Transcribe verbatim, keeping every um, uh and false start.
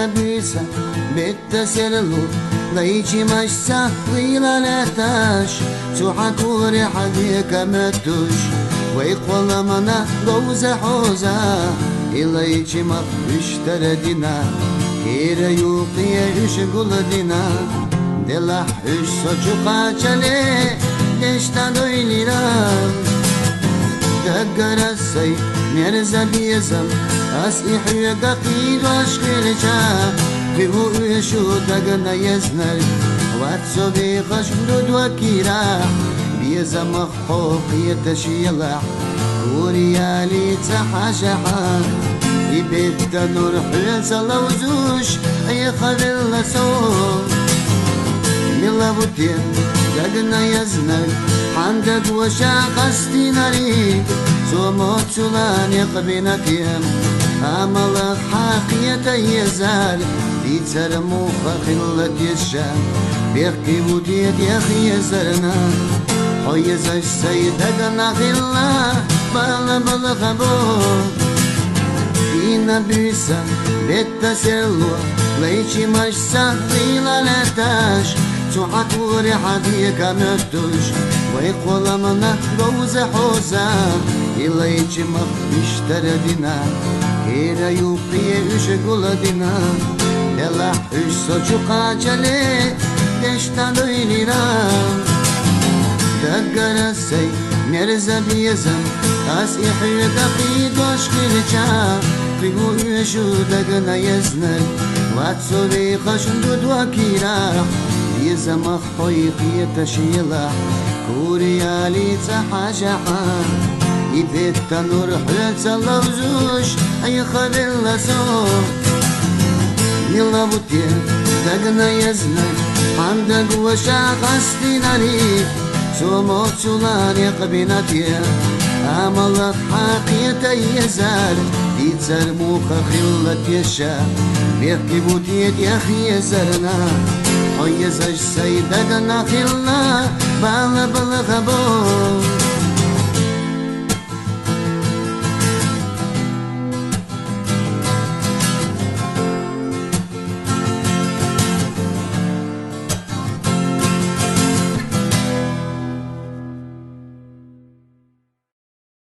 Буьйса бетта серло, лайчимаш сахлила латаш, цу хьакури хьадика меттуш, вай кхоламана говза хьоза, и лайчимах уьш тарадина, кера юкъе уьш гулдина, делахь уьш со чу кхачале, дешта дойлира. Дагара сай, мерза безам, ас и хьоьга кхийдош хилча, кхы ву уьш дагна езнар, вац со вехаш дудва кира, безамах хьо кхеташ елахь, кури ялица хьажахьа, и бетта нур хьоьца ловзуш, Ӏехавелла со. Мила ву те дагна езнар, хьан даг ваша къастинари, цо моцула некъ бина те, амалах хьакхета езар, дицар муха хилла теша, бехке ву те тӀехъезарна, хьо езаш сай дагна хилла, бала балгӀа бо. Дина буьйса бетта серло, лайчимаш сахлила латаш, цу хьакури хьадика меттуш, вай кхоламана говза хьоза, и лайчимах уьш тарадина, кера юкъе уьш гулдина, делахь уьш со чу кхачале, дешта дойлира. Дагара сай, мерза безам, ас и хьоьга кхийдош хилча, кхы ву уьш дагна езнар, вац со вехаш дудва кира, безамах хьо кхеташ елахь, кури ялица хьажахьа, и бетта нур хьоьца ловзуш, Ӏехавелла со. Мила ву те дагна езнар, хьан даг ваша къастинари, цо моцула некъ бина те, амалах хьакхета езар, дицар муха хилла теша, бехке ву те тӀехъезарна, хьо езаш сай дагна хилла, бала балгӀа бо.